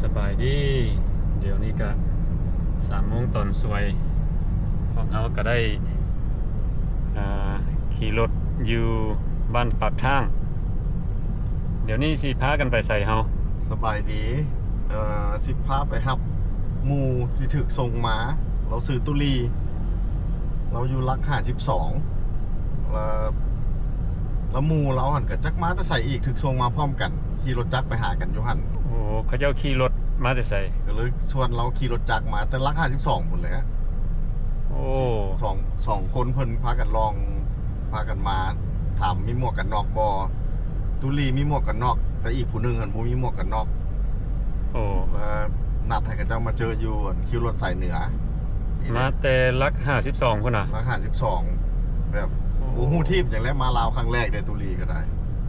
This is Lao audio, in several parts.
ສະບາຍດີ ດຽວນີ້ກະສາມໂມງຕອນສວຍ ພວກເຮົາກະໄດ້ ອ່າ ຂີ່ລົດຢູ່ບ້ານປາກທາງ. ດຽວນີ້ຊິພາກັນໄປໃສເຮົາ? ສະບາຍດີ ເອີ ຊິພາໄປຮັບໝູ່ທີ່ຖືກສົ່ງມາ. ລາວຊື່ຕຸລີ ລາວຢູ່ຫຼັກຫ້າສິບສອງ ລະ ລະໝູ່ລາວຫັ້ນກະຈັກມາແຕ່ໃສອີກ ຖືກສົ່ງມາພ້ອມກັນ ຂີ່ລົດຈັກໄປຫາກັນຢູ່ຫັ້ນ. ໂອ້ ເຂົາເຈົ້າຂີ່ລົດມາແຕ່ໃສ? ກະເລີຍຊວນລາວຂີ່ລົດຈັກມາແຕ່ຫຼັກຫ້າສິບສອງພຸ້ນແຫຼະ. ໂອ້ ສອງ ສອງຄົນເພິ່ນພາກັນລອງ ພາກັນມາ ຖາມມີໝວກກັນນັອກບໍ່? ຕຸລີມີໝວກກັນນັອກ ແຕ່ອີກຜູ້ໜຶ່ງຫັ້ນບໍ່ມີໝວກກັນນັອກ. ໂອ້ ແລ້ວນັດໃຫ້ເຂົາເຈົ້າມາເຈີຢູ່ ອັນ ຄິວລົດສາຍເໜືອ. ມາແຕ່ຫຼັກຫ້າສິບສອງພຸ້ນນະ? ຫຼັກຫ້າສິບສອງ ແບບ ໂອ້ ບໍ່ຮູ້ທີບຫຍັງແຫຼະ ມາລາວຄັ້ງແລກເດ້. ຕຸລີກະໄດ້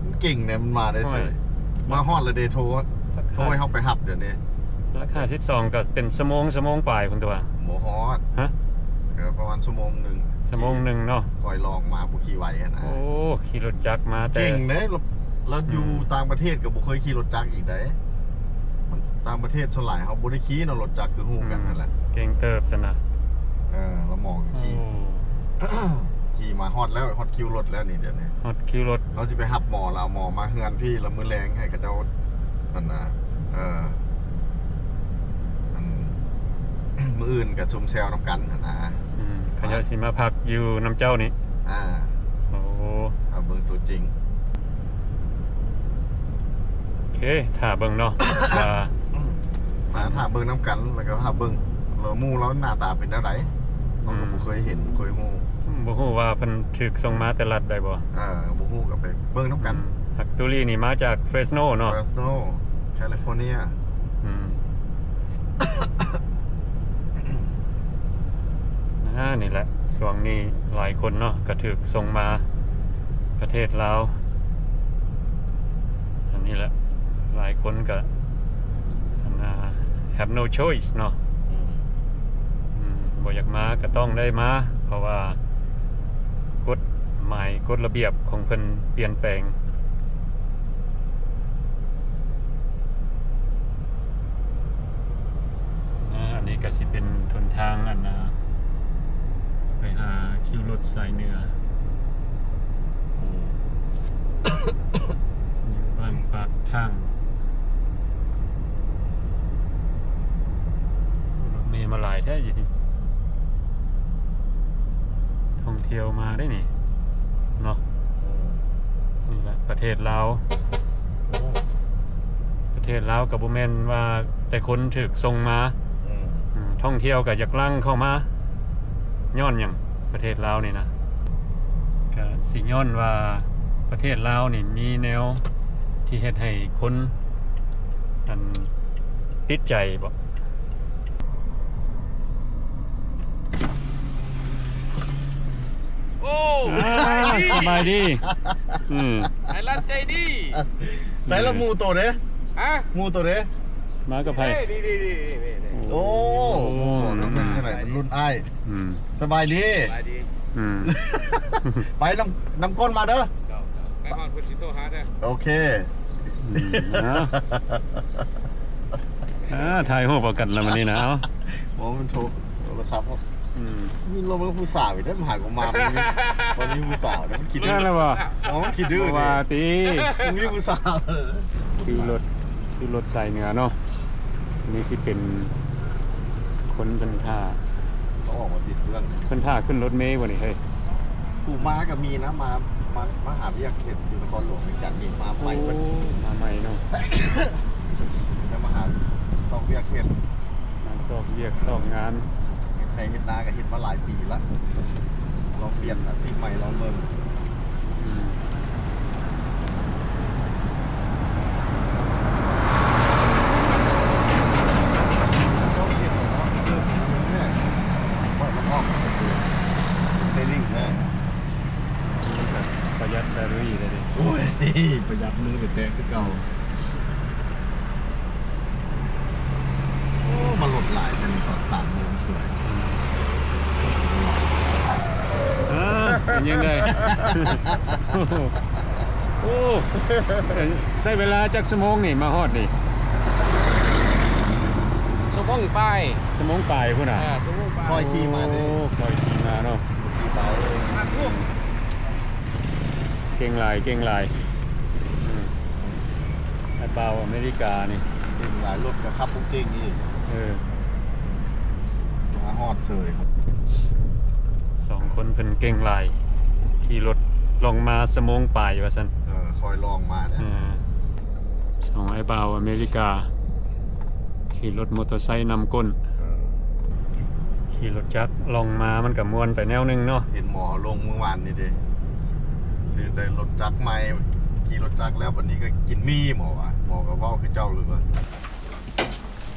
ມັນເກັ່ງເດ້ ມັນມາໄດ້ເສີຍ. ໂອ້ຍ ມາຮອດລະເດ ໂທ ໂທໃຫ້ເຮົາໄປຮັບດຽວນີ້. ຫຼັກຫ້າສິບສອງກະເປັນຊົ່ວໂມງ ຊົ່ວໂມງປາຍພຸ້ນຕົວະ. ບໍ່ຮອດ. ຮະ? ກະປະມານຊົ່ວໂມງໜຶ່ງ. ຊົ່ວໂມງໜຶ່ງເນາະ. ຂ້ອຍລອງມາບໍ່ຂີ່ໄຫວຫັ້ນນະ. ໂອ້ ຂີ່ລົດຈັກມາແຕ່ ເກັ່ງເດ້. ລະ ລະຢູ່ ອືມ ຕ່າງປະເທດກະບໍ່ເຄີຍຂີ່ລົດຈັກອີກໃດ໋. ມັນຕ່າງປະເທດສ່ວນຫຼາຍເຮົາບໍ່ໄດ້ຂີ່ເນາະ ລົດຈັກ ຄືຮູ້ກັນຫັ້ນແຫຼະ. ອືມ ເກັ່ງເຕີບຊັ້ນນະ. ເອີ ລະໝໍກະຂີ່ ໂອ້ ຂີ່ມາຮອດແລ້ວ ຮອດຄິວລົດແລ້ວນີ້. ດຽວນີ້ຮອດຄິວລົດ ເຮົາຊິໄປຮັບໝໍ ລະເອົາໝໍມາເຮືອນພີ້ ລະມື້ແລງໃຫ້ເຂົາເຈົ້າ ອັນນະ ເອີ ອັນ ມື້ອື່ນກະຊຸມແຊວນຳກັນຫັ້ນນະ. ອືມ ເຂົາເຈົ້າຊິມາພັກຢູ່ນຳເຈົ້ານີ້. ອ່າ ໂອ້ ຖ້າເບິ່ງຕົວຈິງ. ໂອເຄ ຖ້າເບິ່ງເນາະ ວ່າ ມາຖ້າເບິ່ງນຳກັນ ລະກະຖ້າເບິ່ງ ລະໝູ່ລາວໜ້າຕາເປັນແນວໃດ ເຮົາກະ ອືມ ບໍ່ເຄີຍເຫັນ ບໍ່ເຄີຍຮູ້. ອືມ ບໍ່ຮູ້ວ່າເພິ່ນຖືກສົ່ງມາແຕ່ລັດໃດບໍ່? ເອີ ບໍ່ຮູ້ ກະໄປເບິ່ງນຳກັນ. ອືມ ຮັກຕູລີນີ້ມາຈາກເຟຣສໂນເນາະ. ເຟຣສໂນ ແຄລິຟໍເນຍ. ອືມ ອ່າ ນີ້ແຫຼະ ຊ່ວງນີ້ຫຼາຍຄົນເນາະ ກະຖືກສົ່ງມາປະເທດລາວ. ອັນນີ້ແຫຼະ ຫຼາຍຄົນກະ ອັນນາ ແຮັບໂນໂຊຍເນາະ. ອືມ ອືມ ບໍ່ຢາກມາກະຕ້ອງໄດ້ມາ ເພາະວ່າກົດໝາຍ ກົດລະບຽບຂອງເພິ່ນປ່ຽນແປງ. ອ່າ ອັນນີ້ກະຊິເປັນຫົນທາງ ອັນນາ ໄປຫາຄິວລົດສາຍເໜືອ ຢູ່ບ້ານປາກທາງ. ລົດເມມາຫຼາຍແທ້ຢູ່ນີ້ ທ່ອງທ່ຽວມາໄດ໋ນີ້ເນາະ. ນີ້ແຫຼະປະເທດລາວ ປະເທດລາວກະບໍ່ແມ່ນວ່າແຕ່ຄົນຖືກສົ່ງມາ ອືມ ອືມ ທ່ອງທ່ຽວກະຢາກຫຼັ່ງເຂົ້າມາ. ຍ້ອນຫຍັງປະເທດລາວນີ້ນະ? ກະຊິຍ້ອນວ່າປະເທດລາວນີ້ມີແນວທີ່ເຮັດໃຫ້ຄົນ ອັນ ຕິດໃຈບໍ? ໂອ້ ອ່າ ສະບາຍດີ ສະບາຍດີ. ອືມ ໄອລັດໃຈດີ. ໃສລະໝູ່ໂຕເດ້? ຮະ? ໝູ່ໂຕເດ້? ມາກັບໃຜ? ນີ້ໆໆໆໆ. ໂອ້ ໂອ້ ໝູ່ໂຕ ເປັນຈັ່ງໃດ? ເປັນລຸ້ນອ້າຍ. ອືມ ສະບາຍດີ ສະບາຍດີ. ອືມ ໄປນຳ ນຳກົ້ນມາເດີ. ເຈົ້າ ເຈົ້າ ໄປຮອດເພິ່ນຊິໂທຫາເດີ. ໂອເຄ. ອືມ ເອົາ ອ່າ ຖ່າຍຮູບເອົາກັນລະມື້ນີ້ນະ. ເອົາ ບໍ່ ມັນໂທ ໂທລະສັບ. ອືມ ມີລົມກັບຜູ້ສາວອີກເດ້ ມາຫາກູມາ. ບໍ່ມີ ບໍ່ມີຜູ້ສາວເດ້ ມັນຂີ້ດື້. ນັ້ນລະບໍ່? ອໍ ມັນຂີ້ດື້. ບໍ່ວ່າຕິ ມີຜູ້ສາວ. ຄືລົດ ຄືລົດສາຍເໜືອເນາະ. ນີ້ຊິເປັນຄົນເພິ່ນຖ້າ ເຂົາອອກມາຕິດເຄື່ອງ. ເພິ່ນຖ້າຂຶ້ນລົດເມບໍ່ນີ້ເຮີ້ຍ? ຜູ້ມາກະມີນະ ມາ ມາ ມາຫາວຽກເຮັດຢູ່ນະຄອນຫຼວງວຽງຈັນນີ້ ມາໃໝ່ເບິດ. ໂອ້ ມາໃໝ່ເນາະ. ແລ້ວມາຫາຊອກວຽກເຮັດ ມາຊອກວຽກຊອກງານ. ເຮັດໄຮ່ເຮັດນາກະເຮັດມາຫຼາຍປີລະ ລອງປ່ຽນອາຊີບໃໝ່ລອງເບິ່ງ. ອືມ ເຈົ້າເຮັດແລ້ວເນາະ ເລີ່ມເຮັດແລ້ວ ປ່ອຍມັນອອກ ເຊລິ້ງແລ້ວ. ປະຢັດແບດເຕີຣີໄດ້ເດ້. ໂອ້ຍ ປະຢັດ ມືໄປແຕະຄືເກົ່າ. ໂອ້ ມາລົດຫຼາຍແທ້ນີ້ ຕອນສາມໂມງສວຍ. ເອີ ເປັນຈັ່ງໃດ? ໂອ້ ໃຊ້ເວລາຈັກຊົ່ວໂມງນີ້ມາຮອດນີ້? ຊົ່ວໂມງປາຍ ຊົ່ວໂມງປາຍພຸ້ນນະ ເອີ ຊົ່ວໂມງປາຍ ຄ່ອຍຂີ່ມາເດ້ ໂອ້ ຄ່ອຍຂີ່ມາເນາະ ຂີ່ໄປ ເກັ່ງຫຼາຍ ເກັ່ງຫຼາຍ ອືມ ອ້າຍບ່າວອາເມລິການີ້ ເກັ່ງຫຼາຍ ລົດກໍຂັບບໍ່ເກັ່ງອີກ ເອີ ມາຮອດເສີຍ ສອງຄົນເພິ່ນເກັ່ງຫຼາຍ ຂີ່ລົດລ່ອງມາຊົ່ວໂມງປາຍວ່າຊັ້ນ ເອີ ຄ່ອຍລ່ອງມາເດ້ ເອີ ສອງອ້າຍບ່າວອາເມລິກາ ຂີ່ລົດມໍເຕີໄຊນຳກົ້ນ ເອີ ຂີ່ລົດຈັກລ່ອງມາມັນກະມ່ວນໄປແນວໜຶ່ງເນາະ ເຫັນໝໍລົງມື້ວານນີ້ເດ້ ຊິໄດ້ລົດຈັກໃໝ່ ຂີ່ລົດຈັກແລ້ວ ບັດນີ້ກໍກິນໝີ່ໝໍວ່າ ໝໍກໍເວົ້າຄືເຈົ້າເລີຍວ່າ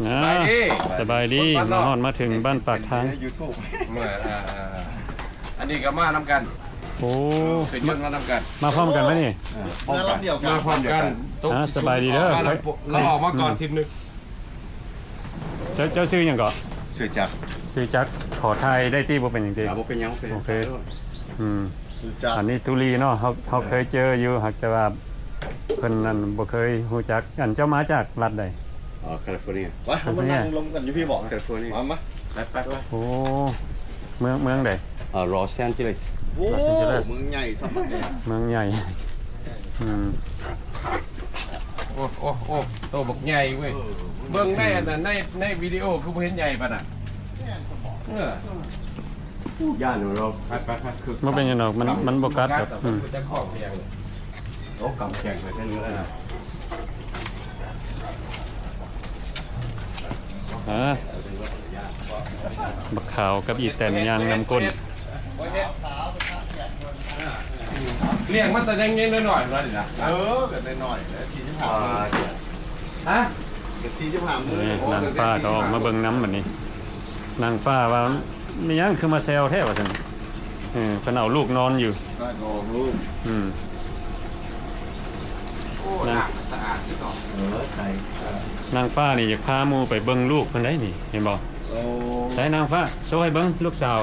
ສະບາຍດີ ສະບາຍດີ ຄົນບ້ານນອກ ມາຮອດມາເຖິງບ້ານປາກທາງ ເຫັນຢູ່ໃນຢູທູບ ເມື່ອ ອ່າ ອັນນີ້ກໍມານຳກັນ ໂອ້ ເປັນຍົນມານຳກັນ ມາພ້ອມກັນໄໝນີ້ ເອີ ມາລຳດຽວກັນ ມາພ້ອມກັນ ອ່າ ສະບາຍດີເດີ ລາວອອກມາກ່ອນທິດໜຶ່ງ ເຈົ້າ ເຈົ້າຊື່ຫຍັງເກາະ? ຊື່ຈັກ ຊື່ຈັກ ຂໍຖ່າຍໄດ້ຕິ? ບໍ່ເປັນຫຍັງຕິ? ອ່າ ບໍ່ເປັນຫຍັງ ໂອເຄ ອືມ ຊື່ຈັກ ອັນນີ້ຕຸລີເນາະ ເຮົາ ເຮົາເຄີຍເຈີຢູ່ ຫາກແຕ່ວ່າເພິ່ນນັ້ນບໍ່ເຄີຍຮູ້ຈັກ ອັນເຈົ້າມາຈາກລັດໃດ? ອໍ ຄາລິຟໍເນຍ ໄປ ເຮົາມານັ່ງລົມກັນຢູ່ພີ້ບໍ? ຄາລິຟໍເນຍ ມາ ມາ ໄປ ໄປ ໄປ ໂອ້ ເມືອງ ເມືອງໃດ? ເອີ ລອສແອນເຈລິສ ໂອ້ ລອສແອນເຈລິສ ເມືອງໃຫຍ່ຊ້ຳ ເມືອງໃຫຍ່ ອືມ ໂອ້ ໂອ້ ໂອ້ ໂຕບັກໃຫຍ່ເວີຍ ເອີ ເບິ່ງໃນອັນນັ້ນ ໃນ ໃນວິດີໂອຄືບໍ່ເຫັນໃຫຍ່ປານນັ້ນ ເອີ ຢ້ານເນາະ ໄປ ໄປ ໄປ ຄື ບໍ່ເປັນຫຍັງດອກ ມັນ ມັນບໍ່ກັດດອກ ອືມ ຈັກຂອງແພງ ໂອ້ ກຳແຂງໄປເທື່ອໜຶ່ງແລ້ວນະ ອ່າ ບັກຂາວກັບອີແຕນຍ່າງນຳກົ້ນ ລ້ຽງມັນແຕ່ຍັງນ້ອຍໆ ນ້ອຍນີ້ນະ ເອີ ກໍນ້ອຍໆ ສີ່ສິບຫ້າມື້ ຮະ ກໍສີ່ສິບຫ້າມື້ ນີ້ ໂອ້ ນາງຟ້າກໍອອກມາເບິ່ງນຳບັດນີ້ ນາງຟ້າວ່າ ແມ່ນຫຍັງຄືມາແຊວແທ້ວ່າຊັ້ນ ເອີ ເພິ່ນເອົາລູກນອນຢູ່ ນາງກໍອອກລູກ ອືມ ໂອ້ ນາງ ນ້ຳສະອາດຢູ່ດອກ ເອີ ໃສ່ ເອີ ນາງຟ້ານີ້ຢາກພາໝູ່ໄປເບິ່ງລູກເພິ່ນໄດ໋ນີ້ ເຫັນບໍ່? ໂອ້ ໃສນາງຟ້າ ໂຊໃຫ້ເບິ່ງລູກສາວ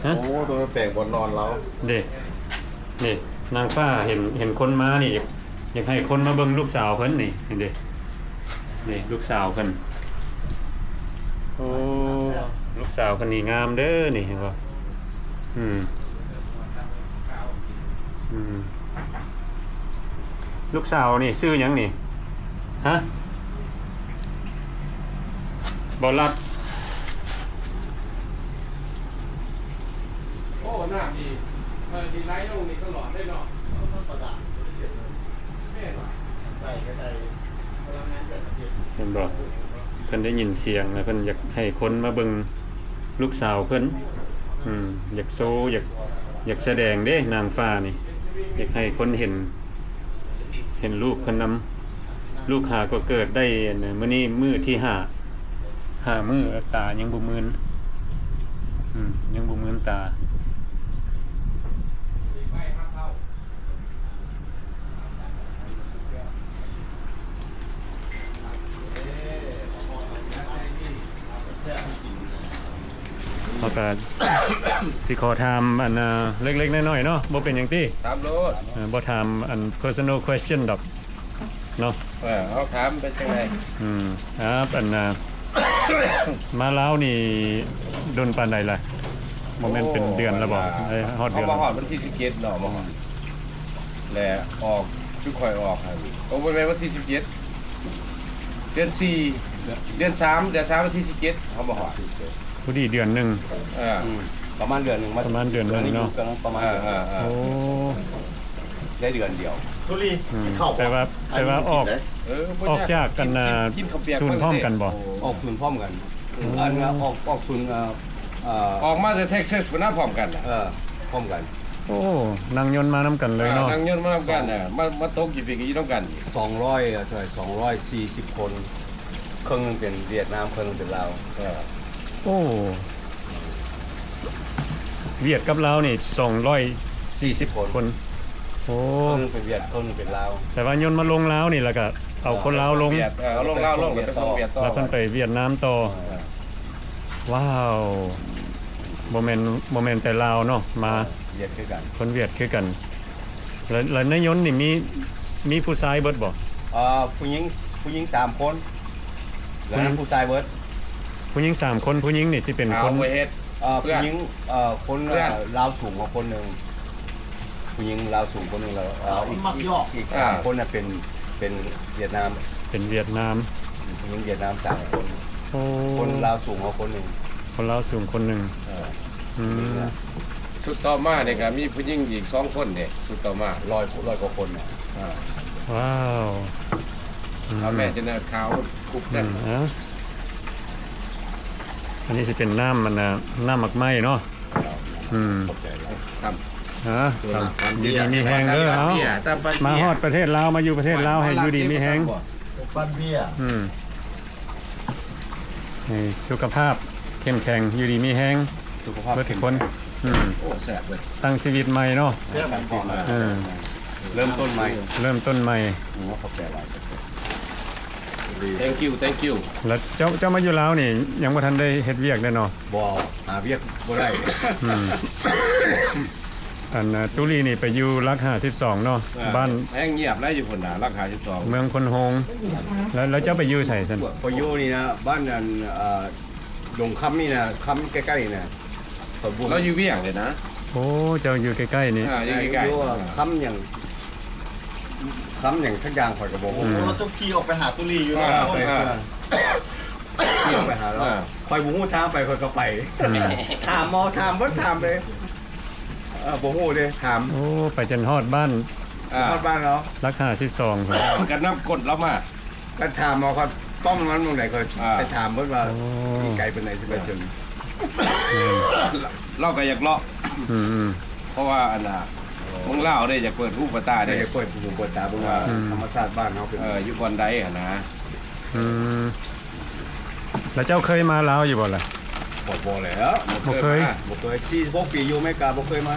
ຮະ? ໂອ້ ໂຕແປງບ່ອນນອນລາວ ເດ້ ນີ້ ນາງຟ້າເຫັນ ເຫັນຄົນມານີ້ ຢາກ ຢາກໃຫ້ຄົນມາເບິ່ງລູກສາວເພິ່ນນີ້ ເຫັນເດ້ ນີ້ລູກສາວເພິ່ນ ໂອ້ ລູກສາວເພິ່ນນີ້ງາມເດີນີ້ ເຫັນບໍ່? ອືມ ອືມ ລູກສາວນີ້ຊື່ຫຍັງນີ້? ຮະ? ບໍ່ລັດ ໂອ້ ນ້ຳນີ້ ເອີ ທີ່ໄຫຼລົງນີ້ຕະຫຼອດເລີຍເນາະ ເຫັນບໍ່? ເພິ່ນໄດ້ຍິນສຽງແລ້ວ ເພິ່ນຢາກໃຫ້ຄົນມາເບິ່ງລູກສາວເພິ່ນ ອືມ ຢາກໂຊ ຢາກ ຢາກສະແດງເດ້ ນາງຟ້ານີ້ ຢາກໃຫ້ຄົນເຫັນ ເຫັນລູກເພິ່ນນຳ ລູກຫາກໍເກີດໄດ້ ອັນ ມື້ນີ້ມື້ທີຫ້າ ຫ້າມື້ ຕາຍັງບໍ່ມື່ນ ອືມ ຍັງບໍ່ມື່ນຕາ. ເຮົາກະຊິຂໍຖາມອັນ ເອີ ເລັກໆນ້ອຍໆເນາະ ບໍ່ເປັນຫຍັງຕິ ຖາມໂລດ ເອີ ບໍ່ຖາມອັນ personal question ດອກເນາະ ເອີ ເຮົາຖາມເປັນຈັ່ງໃດ ອືມ ອ່າ ອັນ ມາລາວນີ້ດົນປານໃດລະ ບໍ່ແມ່ນເປັນເດືອນລະບໍ່ ເອີ ຮອດເດືອນ ເຮົາມາຮອດວັນທີສິບເຈັດເນາະ ມາຮອດ ແລະອອກ ຄືຂ້ອຍອອກຫັ້ນ ໂອ້ ບໍ່ແມ່ນວັນທີສິບເຈັດ ເດືອນສີ່ ເດືອນສາມ ເດືອນສາມ ວັນທີສິບເຈັດ ເຮົາມາຮອດ ພໍດີເດືອນໜຶ່ງ ເອີ ອືມ ປະມານເດືອນໜຶ່ງ ປະມານເດືອນໜຶ່ງເນາະ ປະມານເດືອນໜຶ່ງ ເອີ ໂອ້ ໄດ້ເດືອນດຽວ ທຸລີ ອືມ ເຂົ້າ ແຕ່ວ່າ ແຕ່ວ່າອອກ ເອີ ອອກຈາກກັນນະ ສູນພ້ອມກັນບໍ່? ອອກສູນພ້ອມກັນ ອືມ ອັນວ່າອອກ ອອກສູນ ເອີ ເອີ ອອກມາແຕ່ເທັກຊັສພຸ້ນນະ ພ້ອມກັນນະ ເອີ ພ້ອມກັນ ໂອ້ ນັ່ງຍົນມານຳກັນເລີຍເນາະ ນັ່ງຍົນມານຳກັນນະ ມາ ມາຕົກຢູ່ພີ້ກໍຢູ່ນຳກັນ ສອງຮ້ອຍ ເອີ ເທົ່າໃດ ສອງຮ້ອຍສີ່ສິບຄົນ ເຄິ່ງໜຶ່ງເປັນຫວຽດນາມ ເຄິ່ງໜຶ່ງເປັນລາວ ເອີ ໂອ້ ຫວຽດກັບລາວນີ້ສອງຮ້ອຍສີ່ສິບຄົນ ຄົນ ໂອ້ ເຄິ່ງໜຶ່ງເປັນຫວຽດ ເຄິ່ງໜຶ່ງເປັນລາວ ແຕ່ວ່າຍົນມາລົງລາວນີ້ ແລ້ວກໍເອົາຄົນລາວລົງ ເອີ ເອົາລົງລາວລົງ ແລ້ວໄປສົ່ງຫວຽດຕໍ່ ແລ້ວເພິ່ນໄປຫວຽດນາມຕໍ່ ເອີ ວ້າວ ບໍ່ແມ່ນ ບໍ່ແມ່ນແຕ່ລາວເນາະ ມາ ຫວຽດຄືກັນ ຄົນຫວຽດຄືກັນ ແລ້ວ ແລ້ວໃນຍົນນີ້ມີ ມີຜູ້ຊາຍເບິດບໍ່? ເອີ ຜູ້ຍິງ ຜູ້ຍິງສາມຄົນ ແລ້ວຜູ້ຊາຍເບິດ ຜູ້ຍິງສາມຄົນ ຜູ້ຍິງນີ້ຊິເປັນຄົນ ເອົາໄວ້ເຮັດ ເອີ ເພື່ອນ ຜູ້ຍິງ ເອີ ຄົນ ເພື່ອນ ເອີ ລາວສູງເຮົາຄົນໜຶ່ງ ຜູ້ຍິງລາວສູງຄົນໜຶ່ງ ແລ້ວ ເອີ ເອົາ ອີກ ອີກສາມຄົນນະເປັນ ເປັນຫວຽດນາມ ເປັນຫວຽດນາມ ຜູ້ຍິງຫວຽດນາມສາມຄົນ ໂອ້ ຄົນລາວສູງເຮົາຄົນໜຶ່ງ ຄົນລາວສູງຄົນໜຶ່ງ ເອີ ອືມ ຊຸດຕໍ່ມານີ້ກໍມີຜູ້ຍິງອີກສອງຄົນເດ້ ຊຸດຕໍ່ມາ ຮ້ອຍ ຮ້ອຍກວ່າຄົນນະ ອ່າ ວ້າວ ອືມ ເອົາແມ່ຈະເນີດຂາວ ຄຸບກັນ ອືມ ເອົາ ອັນນີ້ຊິເປັນນ້ຳ ອັນນ່າ ນ້ຳໝາກໄມ້ເນາະ ອືມ ຂອບໃຈຫຼາຍ ຄັບ ເອີ ຢູ່ດີມີແຮງເດີ ເອົາ ມາຮອດປະເທດລາວ ມາຢູ່ປະເທດລາວ ໃຫ້ຢູ່ດີມີແຮງ ປັ້ນເບຍ ອືມ ໃຫ້ສຸຂະພາບເຂັ້ມແຂງ ຢູ່ດີມີແຮງ ສຸຂະພາບເບິດທຸກຄົນ ເຂັ້ມແຂງ ອືມ ໂອ້ ແຊບເວີຍ ຕັ້ງຊີວິດໃໝ່ເນາະ ເລີ່ມຕົ້ນໃໝ່ ເອີ ເລີ່ມຕົ້ນໃໝ່ ເລີ່ມຕົ້ນໃໝ່ ໂອ້ ຂອບໃຈຫຼາຍ Thank you Thank you ແລ້ວເຈົ້າ ເຈົ້າມາຢູ່ລາວນີ້ ຍັງບໍ່ທັນໄດ້ເຮັດວຽກເດ້ເນາະ ບໍ່ ຫາວຽກບໍ່ໄດ້ ອືມ ອັນ ອ່າ ຕຸລີນີ້ໄປຢູ່ຫຼັກຫ້າສິບສອງເນາະ ອ່າ ບ້ານ ແຮງງຽບແລ້ວຢູ່ພຸ້ນນະ ຫຼັກຫ້າສິບສອງ ເມືອງຄົນໂຮງ ແລ້ວ ແລ້ວເຈົ້າໄປຢູ່ໃສຊັ້ນ ຂ້ອຍຢູ່ນີ້ນະ ບ້ານອັນ ອ່າ ດົງຄຳນີ້ນະ ຄຳໃກ້ໆນີ້ນະ ຂ້ອຍບໍ່ ລາວຢູ່ວຽງເລີຍນະ ໂອ້ ເຈົ້າຢູ່ໃກ້ໆນີ້ ອ່າ ຢູ່ໃກ້ໆ ຢູ່ຄຳຫຍັງ ຄຳຫຍັງສັກຢ່າງຂ້ອຍກໍບໍ່ຮູ້ ອືມ ລາວເຈົ້າຂີ່ອອກໄປຫາຕຸລີຢູ່ເນາະ ອ່າ ເອີ ຂີ່ອອກໄປຫາລາວ ອ່າ ຂ້ອຍບໍ່ຮູ້ທາງໄປ ຂ້ອຍກໍໄປ ອືມ ຖາມເອົາ ຖາມເບິດ ຖາມເລີຍ ເອີ ບໍ່ຮູ້ເດ້ ຖາມ ໂອ້ ໄປຈົນຮອດບ້ານ ອ່າ ຮອດບ້ານລາວ ຫຼັກຫ້າສິບສອງ ກໍນຳກົດລາວມາ ກໍຖາມເອົາ ຂ້ອຍປ້ອມມັນໝ່ອງໃດ ຂ້ອຍ ອ່າ ໄປຖາມເພິ່ນວ່າ ໂອ້ ມີໄກປານໃດຊິໄປເຖິງ ອືມ ລາວກໍຢາກເລາະ ອືມໆ ເພາະວ່າອັນນ່າ ເມືອງລາວເດ້ ຢາກເປີດຫູເປີດຕາເດ້ ຢາກເປີດຫູເປີດຕາເບິ່ງວ່າ ອ່າ ອືມ ທຳມະຊາດບ້ານເຮົາເປັນ ເອີ ຢູ່ບ່ອນໃດຫັ້ນນະ ອືມ ແລ້ວເຈົ້າເຄີຍມາລາວຢູ່ບໍ່ລະ? ບໍ່ ບໍ່ແລ້ວ ບໍ່ເຄີຍ ບໍ່ເຄີຍ ສີ່ສິບຫົກປີຢູ່ອາເມລິກາ ບໍ່ເຄີຍມາ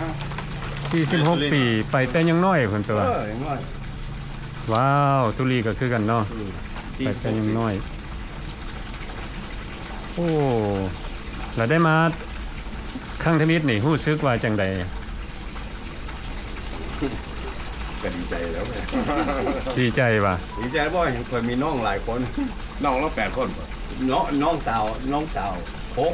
ສີ່ສິບຫົກປີ ໄປແຕ່ຍັງນ້ອຍພຸ້ນຕົວະ ເອີ ຍັງນ້ອຍ ວ້າວ ຕຸລີກໍຄືກັນເນາະ ອືມ ໄປແຕ່ຍັງນ້ອຍ ໂອ້ ແລ້ວໄດ້ມາຄັ້ງທຳອິດນີ້ ຮູ້ສຶກວ່າຈັ່ງໃດ? ກໍດີໃຈແລ້ວ ດີໃຈຫວາ? ດີໃຈບໍ່? ຂ້ອຍມີນ້ອງຫຼາຍຄົນ ນ້ອງລາວແປດຄົນບໍ? ນ້ອງ ນ້ອງສາວ ນ້ອງສາວຫົກ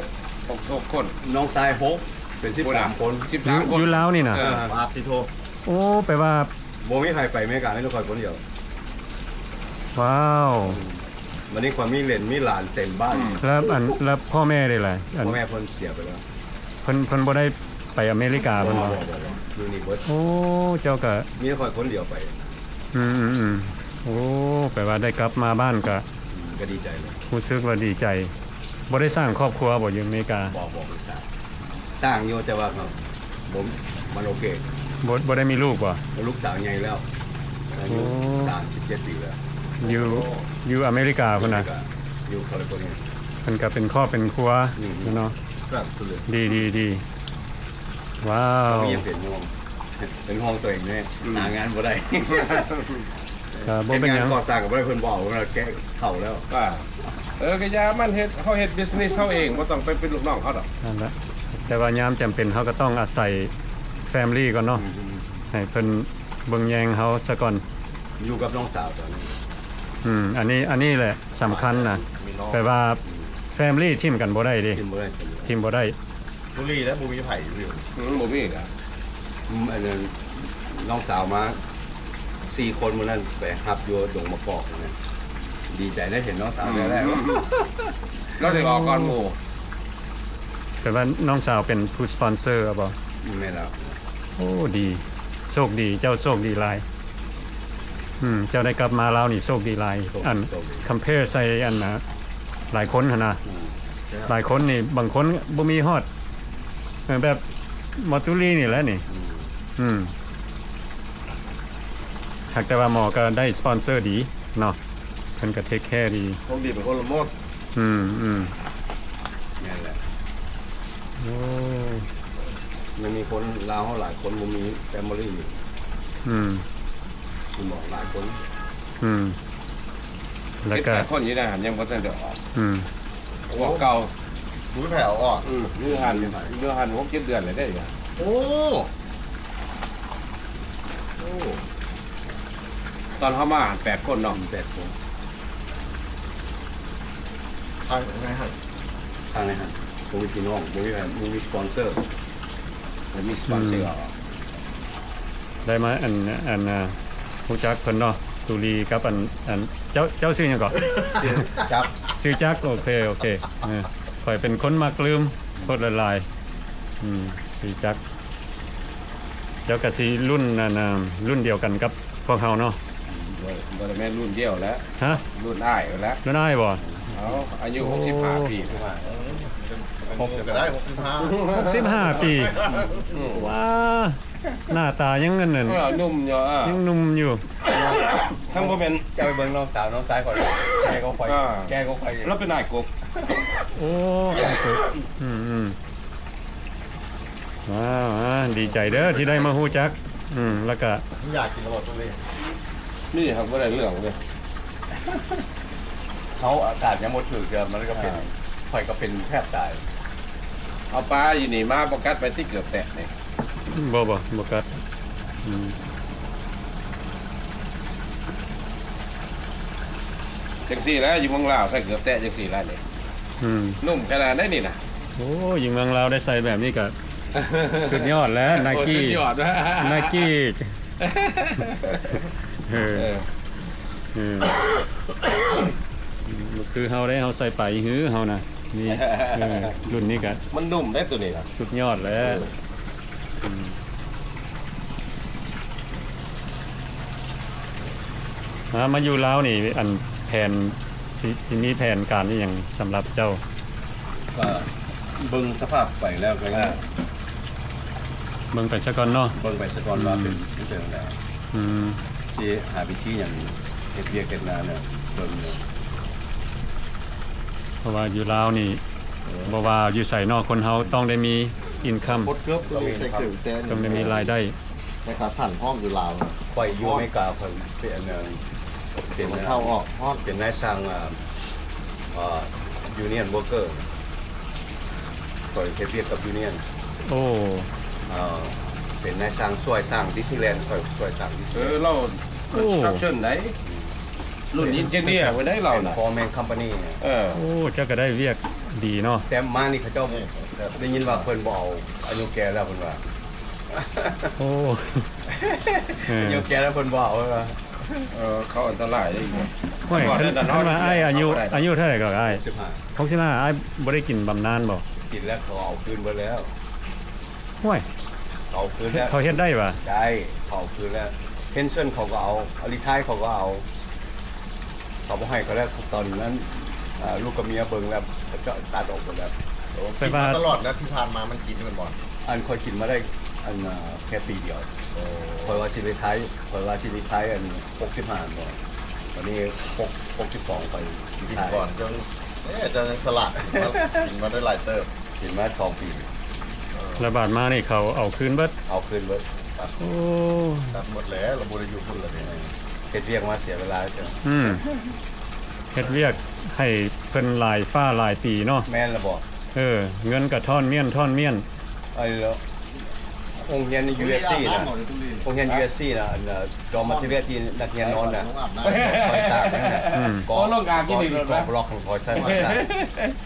ຫົກຄົນ ນ້ອງຊາຍຫົກ ເປັນສິບສາມຄົນ ສິບສາມຄົນ ຢູ່ລາວນີ້ນະ ເອີ ປາດຕິໂທ ໂອ້ ແປວ່າ ບໍ່ມີໃຜໄປອາເມລິກາ ມີແຕ່ຂ້ອຍຄົນດຽວ ວ້າວ ອືມ ບັດນີ້ຂ້ອຍມີເຫຼນມີຫຼານເຕັມບ້ານ ອືມ ແລ້ວອັນ ແລ້ວພໍ່ແມ່ເດລະ? ອັນ ພໍ່ແມ່ເພິ່ນເສຍໄປແລ້ວ ເພິ່ນ ເພິ່ນບໍ່ໄດ້ໄປອາເມລິກາເພິ່ນບໍ່? ບໍ່ ບໍ່ ຢູ່ນີ້ເບິດ ໂອ້ ເຈົ້າກະ ມີແຕ່ຂ້ອຍຄົນດຽວໄປ ອືມໆໆ ໂອ້ ແປວ່າໄດ້ກັບມາບ້ານກະ ອືມ ກະດີໃຈເລີຍ ຮູ້ສຶກວ່າດີໃຈ ບໍ່ໄດ້ສ້າງຄອບຄົວບໍ່ ຢູ່ອາເມລິກາ? ບໍ່ ບໍ່ໄດ້ສ້າງ ສ້າງຢູ່ ແຕ່ວ່າກໍບໍ່ ມັນໂອເຄ ບໍ່ ບໍ່ໄດ້ມີລູກບໍ່? ລູກສາວໃຫຍ່ແລ້ວ ອາຍຸ ໂອ້ ສາມສິບເຈັດປີແລ້ວ ຢູ່ ຢູ່ອາເມລິກາພຸ້ນນະ ອາເມລິກາ ຢູ່ຄາລິຟໍເນຍ ເພິ່ນກໍເປັນຄອບເປັນຄົວ ອືມ ເນາະ ຄັບ ດີ ດີ ດີ ວ້າວ ກໍມີຫຍັງເປັນຫ່ວງ ເປັນຫ່ວງຕົວເອງແດ່ ອືມ ຫາງານບໍ່ໄດ້ ກໍບໍ່ເປັນຫຍັງ ເຮັດງານກໍ່ສ້າງກໍບໍ່ໄດ້ ເພິ່ນບໍ່ເອົາ ເພິ່ນວ່າແກ່ເຖົ້າແລ້ວ ອ່າ ເອີ ກໍຢ່າມັນເຮັດ ເຮົາເຮັດບິສເນສເຮົາເອງ ບໍ່ຕ້ອງໄປເປັນລູກນ້ອງເຂົາດອກ ນັ້ນແຫຼະ ແຕ່ວ່າຍາມຈຳເປັນເຮົາກໍຕ້ອງອາໄສແຟມລີກ່ອນເນາະ ອືມ ໃຫ້ເພິ່ນເບິ່ງແຍງເຮົາສາກ່ອນ ຢູ່ກັບນ້ອງສາວຕອນນີ້ ອືມ ອັນນີ້ ອັນນີ້ແຫຼະສຳຄັນນະ ມີນ້ອງ ແປວ່າ ອືມ ແຟມລີຖິ້ມກັນບໍ່ໄດ້ເດ້ ຖິ້ມບໍ່ໄດ້ ຖິ້ມບໍ່ໄດ້ ບຸລີແລ້ວບໍ່ມີໃຜຢູ່ ອືມ ບໍ່ມີນະ ອືມ ອັນນັ້ນ ນ້ອງສາວມາສີ່ຄົນມື້ນັ້ນ ໄປຮັບຢູ່ດົງມະກອກນັ້ນ ດີໃຈໄດ້ເຫັນນ້ອງສາວແທ້ໆ ອືມ ລາວໄດ້ອອກກ່ອນໝູ່ ແຕ່ວ່ານ້ອງສາວເປັນຜູ້ສະປອນເຊີເອົາບໍ່? ແມ່ນແລ້ວ ໂອ້ ດີ ໂຊກດີ ເຈົ້າໂຊກດີຫຼາຍ ອືມ ເຈົ້າໄດ້ກັບມາລາວນີ້ໂຊກດີຫຼາຍ ໂຊກ ອັນ ໂຊກດີ ຄຳແພໃສ່ອັນນະ ຫຼາຍຄົນຫັ້ນນະ ອືມ ຫຼາຍຄົນນີ້ ບາງຄົນບໍ່ມີຮອດ ເອີ ແບບໝໍຕຸລີນີ້ແຫຼະນີ້ ອືມ ອືມ ຫາກແຕ່ວ່າໝໍກໍໄດ້ສະປອນເຊີດີເນາະ ເພິ່ນກໍເທກແຄດີ ໂຊກດີເປັນຄົນລະມົດ ອືມ ອືມ ແມ່ນແຫຼະ ໂອ້ ຍັງມີຄົນລາວເຮົາຫຼາຍຄົນບໍ່ມີແຟມລີຢູ່ ອືມ ຄຸນໝໍຫຼາຍຄົນ ອືມ ແລ້ວກໍເຈັດແປດຄົນຢູ່ໃນຫັ້ນ ຍັງບໍ່ທັນໄດ້ອອກ ອືມ ອອກເກົ່າ ບໍ່ມີໃຜເອົາອອກ ອືມ ຢູ່ຫັ້ນ ຢູ່ຫັ້ນຫົກເຈັດເດືອນແລ້ວເດ້ ໂອ້ ໂອ້ ຕອນເຮົາມາຫັ້ນແປດຄົນເນາະ ແປດຄົນ ໃຜ ໃຜໃຫ້ ທາງໃນຫັ້ນບໍ່ມີພີ່ນ້ອງ ບໍ່ມີ ບໍ່ມີສະປອນເຊີ ບໍ່ມີສະປອນເຊີ ອືມ ເອົາ ໄດ້ມາ ອັນ ອັນ ອ່າ ຮູ້ຈັກເພິ່ນເນາະ ຕູລີກັບ ອັນ ອັນ ເຈົ້າ ເຈົ້າຊື່ຫຍັງເກາະ? ຊື່ຈັກ ຊື່ຈັກ ໂອເຄ ໂອເຄ ເອີ ຂ້ອຍເປັນຄົນມັກລືມໂພດຫຼາຍໆ ອືມ ຊື່ຈັກ ເຈົ້າກະຊິລຸ້ນ ອັນ ລຸ້ນດຽວກັນກັບພວກເຮົາເນາະ. ບໍ່ ບໍ່ໄດ້ແມ່ນລຸ້ນດຽວແຫຼະ ຮະ? ລຸ້ນອ້າຍພຸ້ນແຫຼະ. ລຸ້ນອ້າຍບໍ່? ເອົາ ອາຍຸ ໂອ້ ຫົກສິບຫ້າປີ ຫົກສິບ ກໍໄດ້ ຫົກສິບຫ້າ ຫົກສິບຫ້າປີ. ອືມ ວ້າ ໜ້າຕາຍັງອັນນັ້ນ ເອີ ໜຸ່ມຢູ່ ເອີ ຍັງໜຸ່ມຢູ່. ຄັນບໍ່ແມ່ນ ເຈົ້າໄປເບິ່ງນ້ອງສາວ ນ້ອງຊາຍຂ້ອຍ ແກ່ກວ່າຂ້ອຍ ອ່າ ແກ່ກວ່າຂ້ອຍ ລາວເປັນອ້າຍກົກ. ໂອ້ ອ້າຍກົກ ອືມໆ. ວ້າວ ດີໃຈເດີທີ່ໄດ້ມາຮູ້ຈັກ ອືມ ແລ້ວກະ ຢາກກິນລະບໍ່ໂຕເລ? ນີ້ຫາກບໍ່ໄດ້ເລື່ອງເລີຍ ເຮົາອາກາດຍັງບໍ່ຖືກເທື່ອ ມັນກໍເປັນ ອ່າ ຂ້ອຍກໍເປັນແທບຕາຍ. ເອົາປາຢູ່ນີ້ມາບໍ່ກັດໄປຕິເກີບແຕະນີ້? ບໍ່ ບໍ່ ບໍ່ກັດ ອືມ. ຈັ່ງຊີ້ແຫຼະ ຢູ່ເມືອງລາວໃສ່ເກີບແຕະຈັ່ງຊີ້ແຫຼະນີ້ ອືມ ນຸ່ມຂະໜາດໃດນີ້ນະ. ໂອ້ ຢູ່ເມືອງລາວໄດ້ໃສ່ແບບນີ້ກະສຸດຍອດແລ້ວ ໄນກີ້ ໂອ້ ສຸດຍອດ ໄນກີ້ ເອີ ເອີ ເອີ ບໍ່ຄືເຮົາເດ້ ເຮົາໃສ່ປາອີຮືເຮົານະ ນີ້ ເອີ ລຸ້ນນີ້ກະ ມັນນຸ່ມເດ້ໂຕນີ້ນະ ສຸດຍອດແລ້ວ ເອີ ອືມ. ອາ ມາຢູ່ລາວນີ້ ອັນ ແຜນ ຊິ ຊິມີແຜນການອີ່ຫຍັງສຳລັບເຈົ້າ? ກໍເບິ່ງສະພາບໄປແລ້ວກໍ ອ່າ ເບິ່ງໄປສາກ່ອນເນາະ ເບິ່ງໄປສາກ່ອນວ່າເປັນ ອືມ ເປັນຈັ່ງໃດ ອືມ ຊິຫາວິທີຫຍັງເຮັດວຽກເຮັດງານເນາະ ເບິ່ງເນາະ ເພາະວ່າຢູ່ລາວນີ້ ເອີ ບໍ່ວ່າຢູ່ໃສເນາະ ຄົນເຮົາຕ້ອງໄດ້ມີອິນຄຳ ຄົດເກີບຕ້ອງມີ ຕ້ອງໄດ້ມີລາຍໄດ້. ແຕ່ຂາສັ້ນພ້ອມຢູ່ລາວນະ ຂ້ອຍຢູ່ອາເມລິກາ ຂ້ອຍເປັນອັນ ເປັນ ເຂົ້າອອກຮ້ອນ ເປັນນາຍຊ່າງ ອ່າ ຢູນຽນເວີເກີ ຂ້ອຍເຮັດວຽກກັບຢູນຽນ ໂອ້ ເອີ ເປັນນາຍຊ່າງຊ່ວຍສ້າງດິສນີແລນ ຂ້ອຍຊ່ວຍສ້າງດິສນີແລນ ເອີ ລາວ construction ໃດ ລຸ້ນ engineer ໄປໄດ໋ລາວນະ ເປັນ foreman company ເອີ ໂອ້ ເຈົ້າກໍໄດ້ວຽກດີເນາະ ແຕ່ມານີ້ເຂົາເຈົ້າ ເອີ ໄດ້ຍິນວ່າເພິ່ນບໍ່ເອົາ ອາຍຸແກ່ແລ້ວເພິ່ນວ່າ ໂອ້ ເອີ ອາຍຸແກ່ແລ້ວເພິ່ນບໍ່ເອົາ ເອີ ເຂົາອັນຕະລາຍເດ້ ໂອ້ຍ ຄັນວ່າອ້າຍອາຍຸ ອາຍຸເທົ່າໃດກໍອ້າຍ? ຫົກສິບຫ້າ ຫົກສິບຫ້າ ອ້າຍບໍ່ໄດ້ກິນບຳນານບໍ່? ກິນແລ້ວ ເຂົາເອົາຄືນເບິດແລ້ວ. ໂອ້ຍ ເຂົາເອົາຄືນແລ້ວ ເຂົາເຮັດໄດ້ຫວາ? ໄດ້ ເຂົາເອົາຄືນແລ້ວ ເພນເຊິນເຂົາກໍເອົາ ອາຣີທາຍເຂົາກໍເອົາ ເຂົາບໍ່ໃຫ້ເຂົາແລ້ວ ຕອນນັ້ນ ເອີ ລູກກັບເມຍເບິ່ງແລ້ວ ເຂົາເຈົ້າຕັດອອກເບິດແລ້ວ. ໂອ້ ກິນມາຕະຫຼອດແລ້ວ ທີ່ຜ່ານມາມັນກິນແມ່ນບໍ່? ອັນຂ້ອຍກິນມາໄດ້ ອັນ ເອີ ແຄ່ປີດຽວ ໂອ້ ຂ້ອຍວ່າຊິໄດ້ໄທ ຂ້ອຍວ່າຊິໄດ້ໄທ ອັນ ຫົກສິບຫ້າ ແມ່ນບໍ່? ບັດນີ້ ຫົກ ຫົກສິບສອງ ຂ້ອຍກິນໄທ ກິນກ່ອນ ເຈົ້າ ເອີ ເຈົ້າຍັງສະຫຼາດ ກິນມາ ກິນມາໄດ້ຫຼາຍເຕີບ ກິນມາສອງປີ ເອີ ແລ້ວບາດມານີ້ເຂົາເອົາຄືນເບິດ ເອົາຄືນເບິດ ຕັດ ໂອ້ ຕັດໝົດແລ້ວ ລະບໍ່ໄດ້ຢູ່ພຸ້ນລະເດ ເຮັດວຽກມາເສຍເວລາເຈົ້າ ອືມ ເຮັດວຽກໃຫ້ເພິ່ນຫຼາຍຟ້າຫຼາຍປີເນາະ ແມ່ນລະບໍ່? ເອີ ເງິນກະທ້ອນມ້ຽນ ທ້ອນມ້ຽນ ເອີ ໂຮງຮຽນ USC ນະ ໂຮງຮຽນ USC ນະ ອັນ raw material ທີ່ນັກຮຽນນອນນະ ຊອຍສ້າງນັ້ນນະ ອືມ ກໍ ກໍທີ່ກໍ່ບລັອກຂອງຊອຍສ້າງ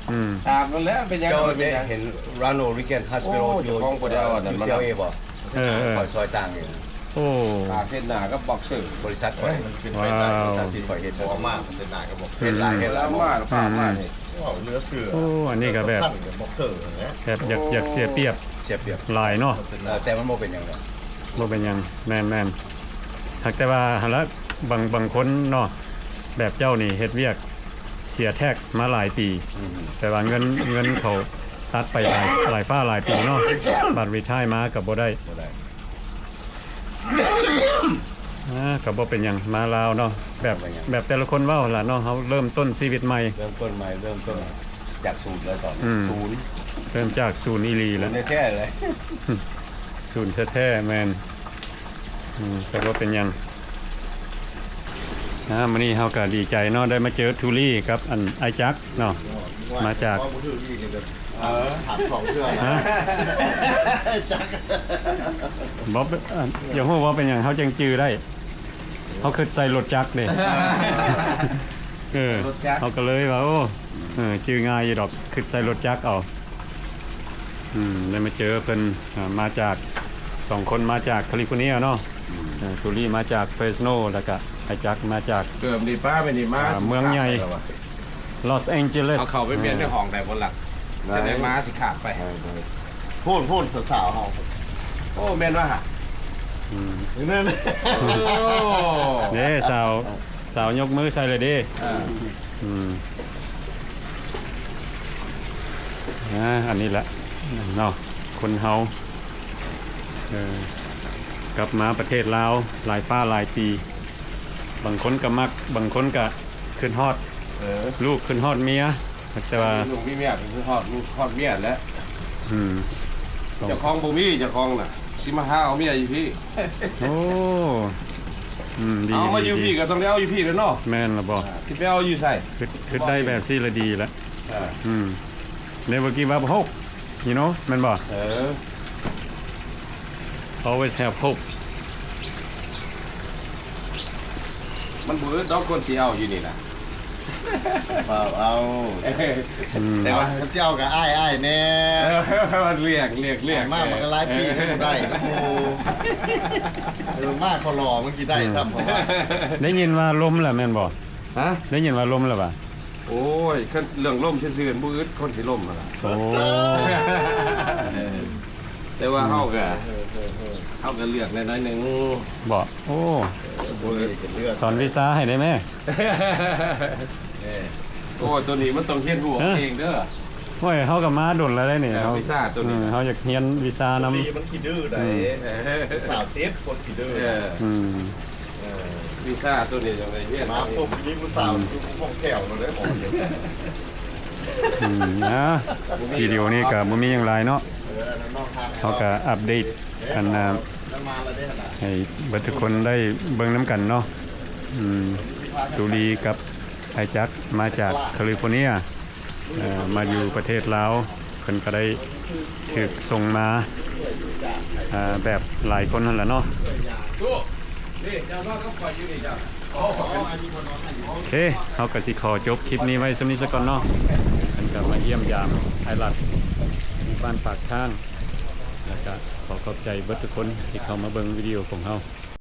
ອືມ ຖາມແລ້ວເປັນຫຍັງ ເຈົ້າໄດ້ເຫັນ Ronald Reagan Hospital ຢູ່ UCLA ບໍ່? ເອີ ເອີ ຂ້ອຍຊ່ອຍສ້າງເອງ ໂອ້ ຕາເສັ້ນໜ້າກັບບັອກເຊີ ບໍລິສັດຂ້ອຍ ເອີ ມັນເປັນໄປໄດ້ ບໍລິສັດທີ່ຂ້ອຍເຮັດ ເວົ້າມາເສັ້ນໜ້າກັບບັອກເຊີ ເຮັດຫຼາຍ ເຮັດຫຼາຍ ມາ ມາ ມາ ມາ ນີ້ ເວົ້າເຫຼືອເຊື່ອ ໂອ້ ອັນນີ້ກໍແບບ ບັອກເຊີຫັ້ນແຫຼະ ແບບຢາກ ຢາກເສຍປຽບ ເສຍປຽບຫຼາຍເນາະ ເອີ ແຕ່ມັນບໍ່ເປັນຫຍັງດອກ ບໍ່ເປັນຫຍັງ ແມ່ນໆ ຫາກແຕ່ວ່າຫັ້ນລະ ບາງ ບາງຄົນເນາະ ແບບເຈົ້ານີ້ເຮັດວຽກ ເສຍແທັກມາຫຼາຍປີ ອືມ ແຕ່ວ່າເງິນ ເງິນເຂົາຕັດໄປຫຼາຍ ຫຼາຍຟ້າຫຼາຍປີເນາະ ບັດຣີທາຍມາກໍບໍ່ໄດ້ ບໍ່ໄດ້ ອ່າ ກໍບໍ່ເປັນຫຍັງ ມາລາວເນາະ ແບບ ບໍ່ເປັນຫຍັງ ແບບແຕ່ລະຄົນເວົ້າຫັ້ນລະເນາະ ເຮົາເລີ່ມຕົ້ນຊີວິດໃໝ່ ເລີ່ມຕົ້ນໃໝ່ ເລີ່ມຕົ້ນຈາກສູນເລີຍຕອນນີ້ ອືມ ສູນ ເລີ່ມຈາກສູນອີ່ຫຼີແລ້ວ ສູນແທ້ໆເລີຍ ສູນແທ້ໆ ແມ່ນ ອືມ ແຕ່ບໍ່ເປັນຫຍັງ ອ່າ ມື້ນີ້ເຮົາກໍດີໃຈເນາະ ໄດ້ມາເຈີທູລີກັບອັນອ້າຍຈັກເນາະ ມາຈາກ ເວົ້າບໍ່ຖືກອີກເດີ ເອີ ຖາມສອງເທື່ອນະ ຮະ? ຈັກ ບໍ່ເປັນ ອ່າ ຢາກຮູ້ວ່າເປັນຫຍັງເຮົາຈຶ່ງຈື່ໄດ້ ເຮົາຄິດໃສ່ລົດຈັກເດ້ ເອີ ລົດຈັກ ເຮົາກໍເລີຍວ່າ ໂອ້ ເອີ ຈື່ງ່າຍຢູ່ດອກ ຄຶດໃສ່ລົດຈັກເອົາ. ອືມ ໄດ້ມາເຈີເພິ່ນ ອ່າ ມາຈາກ ສອງຄົນມາຈາກຄາລິຟໍເນຍເນາະ. ອືມ ເອີ ຕູລີມາຈາກເຟຣສໂນ ແລ້ວກະໄອ້ຈັກມາຈາກ ເກີບນີ້ປ້າໄປນີ້ມາ ອ່າ ເມືອງໃຫຍ່ ລອສແອງເຈລິສ. ເອົາເຂົ້າໄປປ່ຽນໃນຫ້ອງໄດ້ບໍ່ລະ? ຈະໄດ້ມາຊິຂາດໄປ. ໄດ້ ໄດ້ ໂພດ ໂພດ ສາວໆເຮົາ. ໂອ້ ແມ່ນວ່າ ອືມ ເດ້ ສາວ ສາວຍົກມືໃສ່ເລີຍເດ້. ເອີ ອືມ ອ່າ ອັນນີ້ແຫຼະເນາະ ຄົນເຮົາ ເອີ ກັບມາປະເທດລາວຫຼາຍປ່າຫຼາຍປີ ບາງຄົນກໍມັກ ບາງຄົນກໍຄຶດຮອດ ເອີ ລູກ ຄຶດຮອດເມຍ ແຕ່ວ່າມີລູກມີເມຍກໍຄຶດຮອດລູກຮອດເມຍແຫຼະ. ອືມ ເຈົ້າຂອງບໍ່ມີ ເຈົ້າຂອງນະ ຊິມາຫາເອົາເມຍຢູ່ພີ້. ໂອ້ ອືມ ດີ ເອົາມາຢູ່ ດີ ພີ້ກໍຕ້ອງໄດ້ເອົາຢູ່ພີ້ແຫຼະເນາະ. ແມ່ນລະບໍ່? ອ່າ ຊິໄປເອົາຢູ່ໃສ? ຄຶດ ຄຶດໄດ້ແບບຊີ້ລະດີລະ. ເອີ ອືມ Never give up hope, you know ແມ່ນບໍ່? ເອີ Always have hope. ມັນບໍ່ອຶດດອກ ຄົນຊິເອົາຢູ່ນີ້ນະ. ເອົາ ເອົາ ອືມ ແຕ່ວ່າຄັນຊິເອົາກໍອ້າຍໆແດ່. ເອີ ເລືອກ ເລືອກ ເລືອກ ມາມັນກໍຫຼາຍປີ ເອີ ບໍ່ໄດ້ນຳໝູ່. ເອີ ມາຂໍຫຼໍ່ມັນຊິໄດ້ຊ້ຳ ອືມ ເພາະວ່າ ໄດ້ຍິນວ່າລົ້ມແລ້ວແມ່ນບໍ່? ຮະ? ໄດ້ຍິນວ່າລົ້ມແລ້ວຫວາ? ໂອ້ຍ ຄັນເລື່ອງລົ້ມຊື່ໆ ບໍ່ອຶດ ຄົນຊິລົ້ມຫັ້ນລະ. ໂອ້ ເອີ ແຕ່ວ່າເຮົາກໍ ເອີ ເອີ ເອີ ເຮົາກໍເລືອກໄດ້ໜ້ອຍໜຶ່ງ. ບໍ່? ໂອ້ ເອີ ບໍ່ອຶດ ສອນວິຊາໃຫ້ໄດ້ແມ? ເອີ ໂອ້ ໂຕນີ້ມັນຕ້ອງຮຽນຮູ້ເອົາເອງເດີ. ໂອ້ຍ ເຮົາກໍມາດົນແລ້ວເດ້ນີ້. ເອີ ເຮົາ ວິຊາໂຕນີ້ ເອີ ເຮົາຢາກຮຽນວິຊານຳ. ມັນຂີ້ດື້ໃດ໋ ອືມ ເອີ ສາວຕິດຄົນຂີ້ດື້. ເອີ ອືມ ເອີ ວິຊາໂຕນີ້ຈັ່ງໄດ້ຮຽນ ມາປຸບມີຜູ້ສາວ ອືມ ຢູ່ຫ້ອງແຖວໂລດເດ້. ອືມ ນະ ວິດີໂອນີ້ກໍບໍ່ມີຫຍັງຫຼາຍເນາະ. ເອີ ອັນນັ້ນນອກທາງ ເຮົາກໍອັບເດດ ເອີ ອັນນ່າ ນັ້ນມາແລ້ວເດ້ຫັ້ນນະ ໃຫ້ເບິດທຸກຄົນໄດ້ເບິ່ງນຳກັນເນາະ. ອືມ ຕູລີກັບອ້າຍຈັກ ມາຈາກຄາລິຟໍເນຍ ເອີ ມາຢູ່ປະເທດລາວ ເພິ່ນກໍໄດ້ຖືກສົ່ງມາ ເອີ ແບບຫຼາຍຄົນຫັ້ນລະເນາະ. ໂອເຄ ເຮົາກໍຊິຂໍຈົບຄລິບນີ້ໄວ້ສ່ຳນີ້ສາກ່ອນເນາະ. ເພິ່ນກໍມາຢ້ຽມຢາມອ້າຍລັດ ຢູ່ບ້ານປາກທາງ ແລ້ວກໍຂໍຂອບໃຈເບິດທຸກຄົນທີ່ເຂົ້າມາເບິ່ງວິດີໂອຂອງເຮົາ.